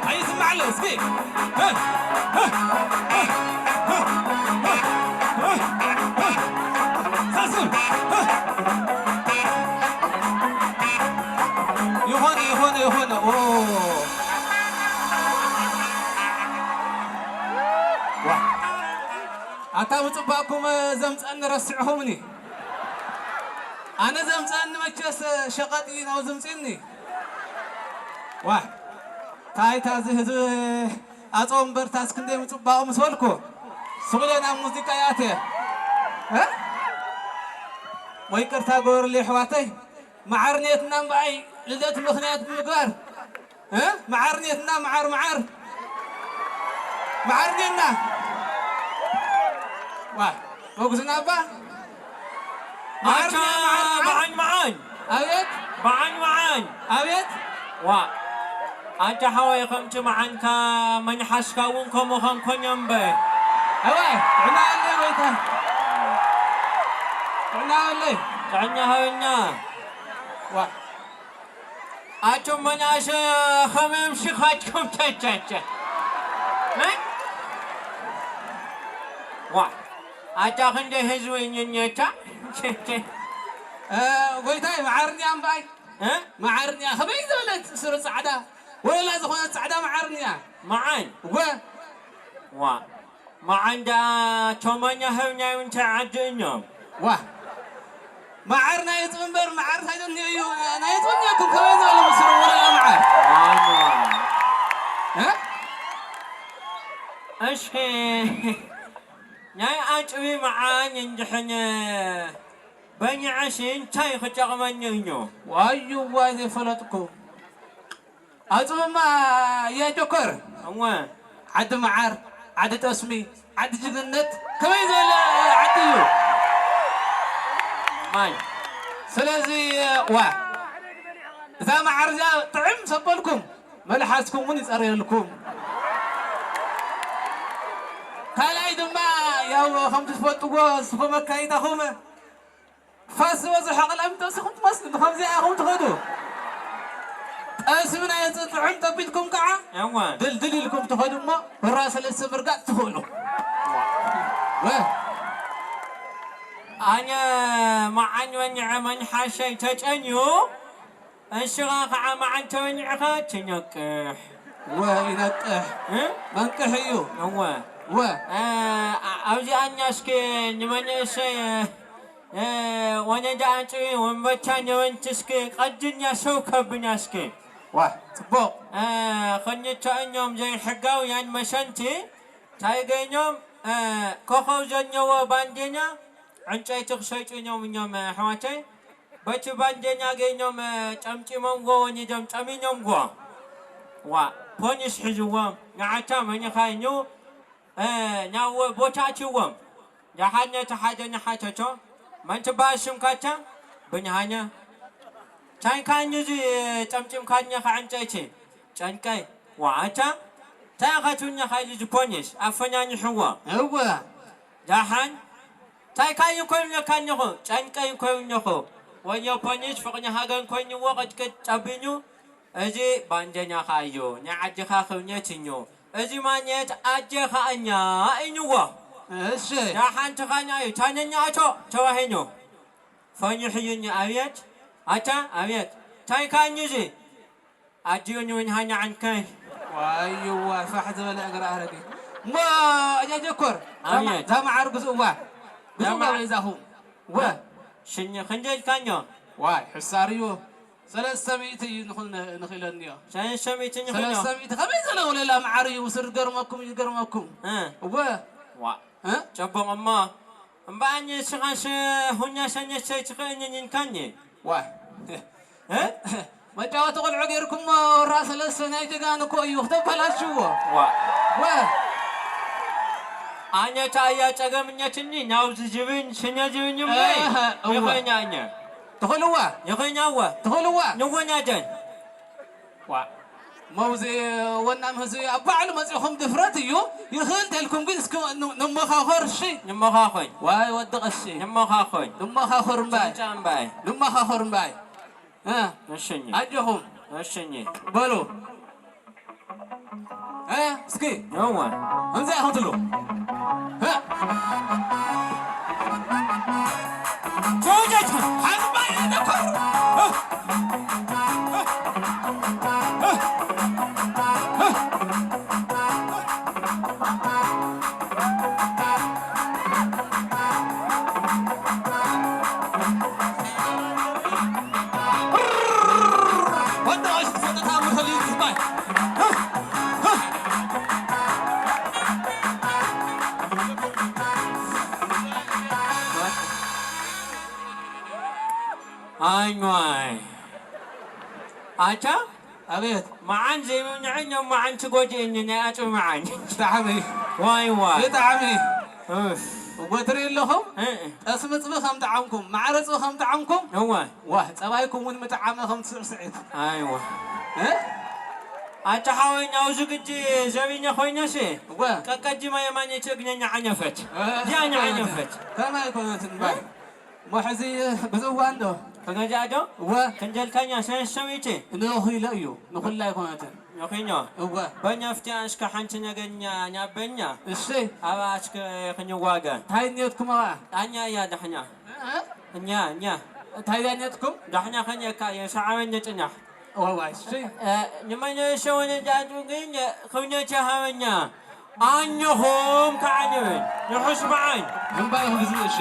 ኣይስማዕ ኣሎ እስኪ። ሳስብ። ይኾነ፣ ይኾነ፣ ይኾነ። ኦ። ዋ። ኣታ ምጽባእኩም ዘምጸኒ ረሲዕኹምኒ። ኣነ ዘምጸኒ መቸስ ሸቐጢ ናብዚ ምጺኒ። ዋ። ታይታ እዚ ህዝቢ ኣጸወንበርታስ ክንደይ ምጽባቑ ምስ በልኩ፣ ስቕ ኢለ ናብ ሙዚቃ ይኣትየ። እ? ወይ ይቅርታ ግበሩለይ ኣሕዋተይ፣ መዓርኔትና እምበኣይ ልደት ምኽንያት ብምግባር፣ እ? መዓርኔትና፣ መዓር፣ መዓር፣ መዓርኔና። ዋ፣ መጉዝና እባ። ኣታ መዓርኔ፣ መዓር፣ መዓር። መዓን፣ መዓን። ኣቤት። መዓን፣ መዓን። ኣቤት። ዋ፣ ኣንታ ሓወይ፣ ከምቲ መዓንካ መን ሓስካ እውን ከምኡ ኸንኮን እየ እምበር። እዋይ፣ ጥዕና ኣለይ ጎይታ። ጥዕና ኣለይ። ጥዕና ሃበና። ዋ። ኣቱም መናእሰ ኸመይ ኣምሲኻትኩም? ቸቸቸ። እ? ዋ፣ ኣታ ክንደይ ህዝቢ እኝኔታ? ቸቸ። እ፣ ጎይታይ፣ መዓርንያ እምበኣይ። እ? መዓርንያ፣ ኸመይ ዝበለት ስረ ጻዕዳ፣ ወለላ ዝኾነት ጻዕዳ መዓርንያ። መዓን? ወ። ዋ፣ መዓን ደኣ ቶማኛ ህብ ናይ እንታይ ዓዲ እዮም? ዋ፣ መዓር ናይ ህዝቢ እምበር መዓር ሳይዶን እዩ። ናይ ህዝቢ እኒኦኩም ከመይ ዝበለ ምስሉ ወለላ መዓር። ዋን፣ ዋን። እ? እስኪ ናይ ኣጥቢ መዓን እንድሕን በኒዐሲ እንታይ ክጠቕመኒ እዩ? ዋዩ ዋይ ዘይፈለጥኩ። ኣጽብማ የጆከር። እወ። ዓዲ መዓር፣ ዓዲ ጠስሚ፣ ዓዲ ጅግንነት ከመይ ዝበለ ዓዲ እዩ። ማይ። ስለዚ ዋ፣ እዛ መዓር እዚኣ ጥዕም ሰበልኩም፣ መልሓስኩም እውን ይጸርየልኩም። ካልኣይ ድማ ያው ከምቲ ትፈልጥዎ ንስኹም ኣካይዳኹም ፋስ ዝበዝሖ ቀላሚጦስ ኢኹም ትመስሉ፣ ብኸምዚኣ ኢኹም ትኸዱ። ጠስሚ ናይ ጥዑም ጠቢጥኩም ከዓ እወ። ድልድል ኢልኩም ትኸዱ እሞ፣ ሁራ ሰለስተ ምርጋጥ ትኽእሉ። ወ። ኣነ መዓን ወኒዐ መንሓሸይ ተጨንዩ፣ እንስኻ ከዓ መዓን ተወኒዕኻ ትነቅሕ። ወ፣ ይነቅሕ። እ? መንቅሕ እዩ። እወ። ወ። እ፣ ኣ-፣ ኣብዚኣ እኛ እስኪ ንመንእሰይ፣ እ፣ ወነዳ ኣንጽቢ ወንበታ ነወንቲ እስኪ ቀድኛ ሰው ከብና እስኪ። ዋ፣ ጽቡቕ። እ፣ ኽልተ እኞም ዘይሕጋውያን መሸንቲ እንታይ ገይኖም፣ እ፣ ኮኸብ ዘኘዎ ባንዴና ዕንጨይቲ ክሸይጡ ኢኖም እኞም ኣሕዋተይ። በቲ ባንዴና ገይኖም፣ እ፣ ጨምጪሞምዎ ወኒዶም ጠሚኖምዎ። ዋ፣ ፖሊስ ሒዝዎም። ንዓታ መን ኢኻ ኢሉ፣ እ፣ ናብ ቦታ ኣትይዎም። ደሓን ነቲ ሓደ ንሓተቶ፣ መን ትበሃል ሽምካታ? ብርሃነ። ታንካ ንዚ ጠምጢምካኒ ኸዓ ዕንጨይቲ? ጨንቀይ። ዋኣታ? እንታይ ኢኻ ትብለኒ ኢኻ ኢሉ እዚ ፖሊስ ኣፈናኒሕዎ። እወ። ደሓን እንታይ ካዩ ኮይኑ ኢለካ ኣለኹ? ጨንቀይ ኮይኑ ኣለኹ። ወዮ ፖሊስ ፍቕሪ ሃገር ኮይንዎ ቅጥቅጥ ጠቢኑ፣ እዚ ባንዴናኻ እዩ፣ ናይ ዓድኻ ክብነት እዩ፣ እዚ ማንነት ኣዴኻ እኛ ኢልዎ። እሺ። ደሓን ተኻና እዩ፣ ታነኛ ኣቶ ተባሂሉ። ፈኒሕዩኒ፣ ኣብየት፣ ኣታ፣ ኣብየት፣ እንታይ ካኒ እዚ? ኣዲኡ ንውን ሃና ዓንከይ። ዋይዋ፣ ፋሕ ዝበለ እግሪ ኣረጊት። እሞ፣ ኣጃጀኮር፣ ኣቤት። ዛ መዓር ግዝእዋ። ግዝእዋ ዛ መዓር። በይዛኹም። ወ። ሽኒ ክንደይ ኢልካዮ? ዋይ፣ ሕሳር እዩ። ሰለስተ ሚእቲ እዩ ንኹን-፣ ንኽእለንዮ። ሰለስተ ሚእቲ ንኽእሎ። ሰለስተ ሚእቲ ከመይ ዘለ ወለላ መዓር እዩ። ውስድ ገርመኩም እዩ፣ ገርመኩም። እ። ወ። ዋ። እ? ጽቡቕ እሞ፣ እምበኣር ንስኻስ ሁኛ ሰነሰይ ትኽእልን ኢልካኒ። ዋይ። እ? መጫወቲ ቆልዑ ጌርኩሞ፣ ወራ ሰለስተ ናይ ጀጋኑ እኮ እዩ፣ ክተበላሽዎ። ዋ። ወ። ኣነ ታያ ጸገምኘትኒ ናውዚ ዝብን ስነ ዝብን እምበይ። እህ፣ እወ። ይኸኛ ኣኛ። ትኸልዋ? ይኸኛ እወ። ትኸልዋ? ንወናጀን። ዋ። መውዚ ወናም ህዝቢ ኣብ ባዕሉ መጺኹም ድፍረት እዩ። ይኽእል ተልኩም ግን እስኪ ን-፣ ንመኻኸር እሺ። ንመኻኸር። ዋይ ወዲ ቀሺ። ንመኻኸር። ንመኻኸር እምባይ። ጫጫ እምባይ። ንመኻኸር እምባይ። እ፣ እሽኝ። ኣጆኹም። እሽኝ። በሉ። እ፣ እስኪ። እወ። ከምዚ ኢኹም ትብሉ። እ። ጆጀት፣ ሓዝባይ፣ ደኮር። እ። ኣይዋይ። ኣታ ኣቤት። መዓን ዘይምንዐኝ፣ መዓን ትጎድእኒ፣ ናይ ኣጽቢ መዓን። ብጣዕሚ። ዋይ ዋይ። ብጣዕሚ። እፍ። እወ፣ ትርኢ ኣለኹም? እ፣ እ። ጠስሚ ጽቢ ከም ጠዓምኩም፣ ማዕረ ጽቢ ከም ጠዓምኩም። እወ። ዋህ፣ ጸባይኩም እውን ምጥዓመ ከም ትስዕስዒት። ኣይዋ። እ? ኣታ ሓወይ፣ ናውዚ ግዲ ዘቢነ ኮይነሲ፣ እወ። ቀቀዲማ የማነይቲ እግነኛ ዓነፈት። እ? ያኛ ዓነፈት። ከመይ ኮነት እምበር? እ? እሞ ሕዚ ብዝእዋን ዶ? ክገዝኣ ዶ? እወ። ክንደልካኛ ሰለስተ ሚእቲ? ንኺሎ እዩ፣ ንኹላ ኣይኮነትን። ንኺኖ? እወ። በኛ ፍትያ እስከ ሓንቲ ነገኛ ናበኛ። እሺ። ኣብኣ እስከ ክንዋገ። እንታይ እኒኦትኩም ኣብኣ? ኣኛ እያ ዳሕና። እ? እኛ፣ እኛ። እንታይ እያ እኒኦትኩም? ዳሕና ከንየካ እየ፣ ሰዓበኒ ጽናሕ። እወ፣ እሺ። እ፣ ንመለሰ ወለዳቱ ግን ክብነት ይሃበኛ። ኣኘኹም ከዓ ንብል ንሑስ በዓል። እምባይ ህዝቢ እሺ።